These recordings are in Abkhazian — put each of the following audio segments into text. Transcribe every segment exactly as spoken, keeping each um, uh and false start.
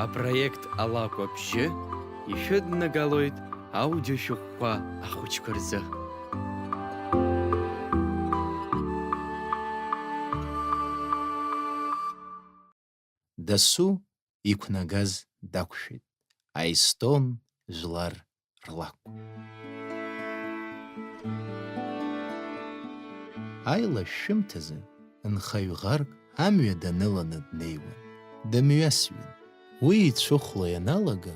Апроект Алакә абжьы ишәыднагалоит аудиошәҟәқәа ахәыҷқәа рзы. Дасу иқәнагаз дақәшәеит, Аестон жәлар рлакә. Аилашәшәымҭазы нхаҩ ӷарк амҩа даныланы днеиуан, дымҩасҩын. Уи ицәыхәла ианалага,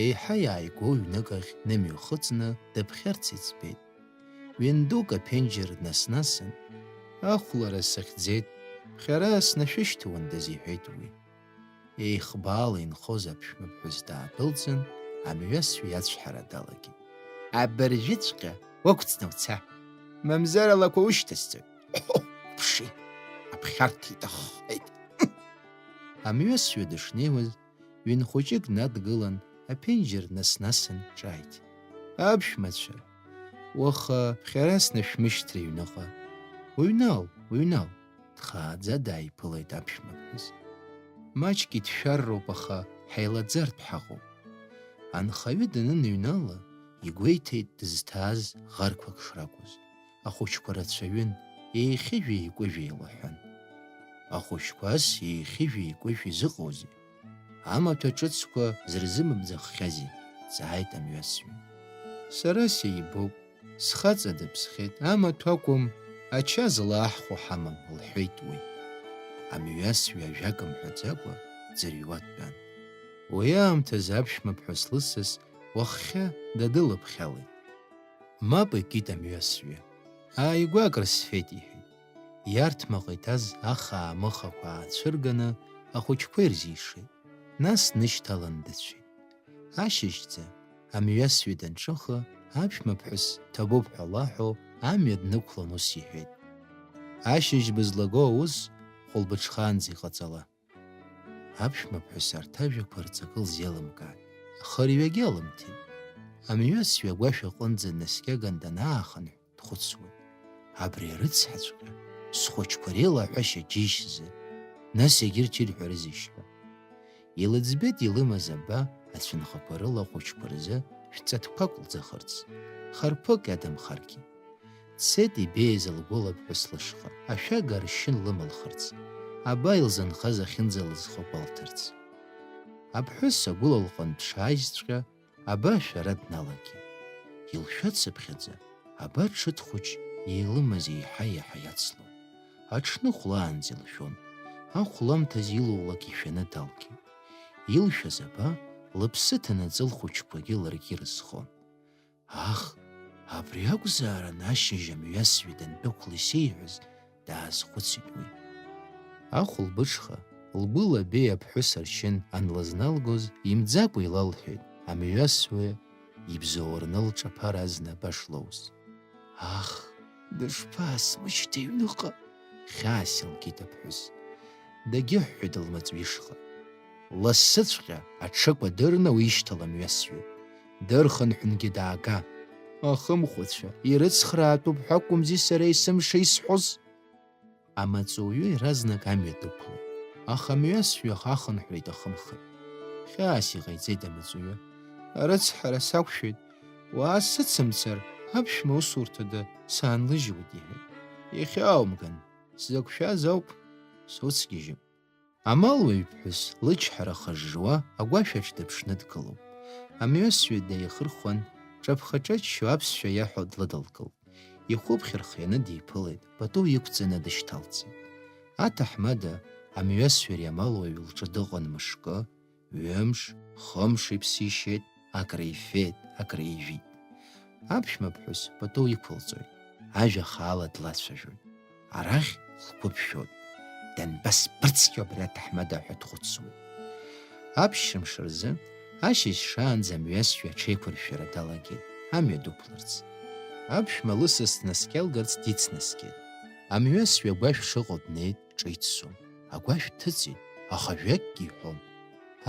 еиҳа иааигәоу ҩнык ахь днымҩахыҵны дыԥхьарц иӡбеит. Ҩын дук аԥенџьыр днас-насын, ахәлара сыхьӡеит, ԥхьара снашәышьҭуандаз, иҳәеит уи. Еихбаала инхоз аԥшәмаԥҳәыс даадәылҵын, амҩасҩы иацәҳара далагеит. Абыржәыҵәҟьа уақәҵны уца, мамзар алақәа ушьҭасҵоит. Ҟоҳ, ԥши, аԥхьарҭа иҭаххеит. Амҩасҩы дышнеиуаз, ҩын хәыҷык днадгылан, аԥенџьыр днас-насын ҿааиҭит. Аԥшәмацәа, уаха ԥхьара снашәмышьҭра аҩныҟа. Уҩнал, уҩнал, дхааӡа дааиԥылеит аԥшәмаԥҳәыс. Маҷк иҭшәарроуп, аха ҳаилаӡартә ҳаҟоуп. Анхаҩы даныныҩнала, игәеиҭеит дызҭааз ӷарқәак шракәыз. Ахәыҷқәа рацәаҩын, еихьыжәи-еикәыжәи еилаҳәан. Ахәыҷқәа ас еихьыжәи-еикәыжәи зыҟоузеи? Амаҭәа ҿыцқәа зырзымбӡаххьази? Дҵааит амҩасҩы. Сара сеибоуп, схаҵа дыԥсхьеит, амаҭәа акәым, ача злааҳхәо ҳамам, лҳәеит уи. Амҩасҩы ажәак мҳәаӡакәа дӡырҩуа дтәан. Уи аамҭазы аԥшәмаԥҳәыс лысас уаххьа дадылыԥхьалеит. Мап икит амҩасҩы. Ааигәа акрысфеит, иҳәеит. Иарҭмаҟ иҭаз ахаа амыхақәа аацәырганы ахәыҷқәа ирзишеит. Нас днышьҭалан дыцәеит. Ашьыжьӡа, амҩасҩы данҿыха, аԥшәмаԥҳәыс ҭабуп ҳәа лаҳәо амҩа днықәлан ус иҳәеит: «Ашьыжь бызлаго аус хәылбыҽхаанӡа иҟаҵала». Аԥшәмаԥҳәыс арҭ ажәақәа рҵакы лзеилымкааит, аха рҩагьы алымҭеит. Амҩасҩы агәашә аҟынӡа днаскьаган данаахынҳә, дхәыцуан. Абри арыцҳаҵәҟьа, схәыҷқәа реилаҳәашьа џьишьазар, нас егьырҭ ирҳәарызеишь ҳәа. Илыӡбеит илымаз аба ацәынхақәа рыла ахәыҷқәа рзы шәҵатәқәак лӡахырц, харԥык иадамхаргьы. Дцеит ибеиаз лгәыла ԥҳәыс лышҟа, ашәага аршьын лымылхырц, аба илзынхаз ахьынӡа лызхы гәалҭарц. Аԥҳәыс агәыла лҟынтә дшааизҵәҟьа, аба ашәара дналагеит. Илшәацыԥхьаӡа, аба ҽыҭ хәыҷ илымаз еиҳа-еиҳа иацлон. Аҽны хәлаанӡа илшәон, ахәламҭаз илулак ишәаны далгеит. Илшәаз аба лыԥсы ҭанаҵы лхәыҷқәагьы ларгьы ирызхон. Ах, абри акәзаарын ашьыжь амҩасҩы дандәықәла исеиҳәаз, даазхәыцит уи. Ахәылбыҽха, лгәыла абеи аԥҳәыс аршьын анлызналгоз, имӡакәа илалҳәеит, амҩасҩы ибзоурны лҿаԥара азна аба шлоуз. Ах, дышԥаасмышьҭи аҩныҟа, хьаас илкит аԥҳәыс. Дагьыҳәҳәеит лмаҵә ишҟа. Ласыҵәҟьа аҽы кәадырны уишьҭала амҩасҩы. Дырхынҳәынгьы даага. Ахымхәацәа ирыцхраатәуп ҳәа акәымзи сара есымша исҳәоз? Амаҵуҩы иаразнак амҩа дықәлеит, аха амҩасҩы ахахынҳәра иҭахымхеит. Хьаас иҟаиҵеит амаҵуҩы. Арыцҳара сақәшәеит, уаа сыцымцар, аԥшәма усурҭада саанлыжьуеит, иҳәеит. Ихьааумган, сзықәшәаз ауп, суцгьежьып. Амалуаҩԥҳәыс лычҳара хыжжуа агәашә аҿы дыԥшны дгылоуп. Амҩасҩы днаихырхәан, ҿаԥха-ҿаччо аԥсшәа иаҳәо длыдылкылт. Ихәыԥхьархианы диԥылеит, пату иқәҵаны дышьҭалҵеит. Аҭаҳмада амҩасҩы ари амалуаҩ лҿы дыҟан мышкы, ҩымш, хымш иԥсишьеит, акреифеит, акреижәит. Аԥшәмаԥҳәыс пату иқәылҵоит, ажәа хаала длацәажәоит. Арахь лгәы ԥжәоит. Данбасԥырҵхьоу абри аҭаҳмада ҳәа дхәыцуеит. Аԥшьымш рзы, ашьыжь шаанӡа амҩасҩы аҽеиқәыршәара далагеит, амҩа дықәларц. Аԥшәма лысас днаскьалгарц дицнаскьеит. Амҩасҩы агәашә шыҟоу днеит, ҿиццо. Агәашә дҭыҵит, аха жәакгьы иҳәом.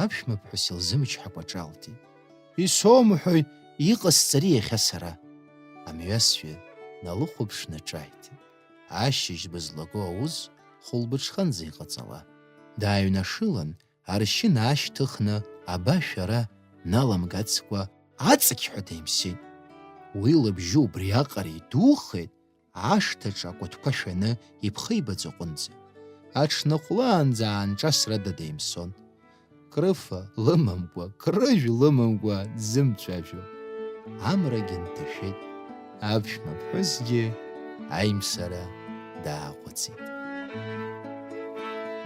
Аԥшәмаԥҳәыс илзымчҳакәа ҿаалҭит. Исоумҳәои, иҟасҵари иахьа сара? Амҩасҩы налыхәаԥшны ҿааиҭит. Ашьыжь бызлаго аус хәылбыҽханӡа иҟаҵала. Дааҩнашылан, аршьын аашьҭыхны, абашәара наламгацкәа, аҵықьҳәа деимсеит. Уи лыбжьы убриаҟара идухеит, ашҭаҿы акәытқәа шәаны иԥхеибаҵаҟынӡа. Аҽны хәлаанӡа аанҿасрада деимсон. Крыфа лымамкәа, крыжә лымамкәа дзымцәажәо. Амрагьы нҭашәеит, аԥшәма ԥҳәысгьы аимсара дааҟәыҵит.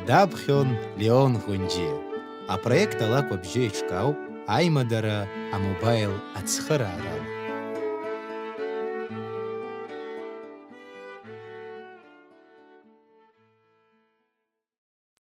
Даԥхьон Леон Ӷәынџьиа. Апроект Алакә абжьы еиҿкаауп аимадара амобаил ацхыраарала.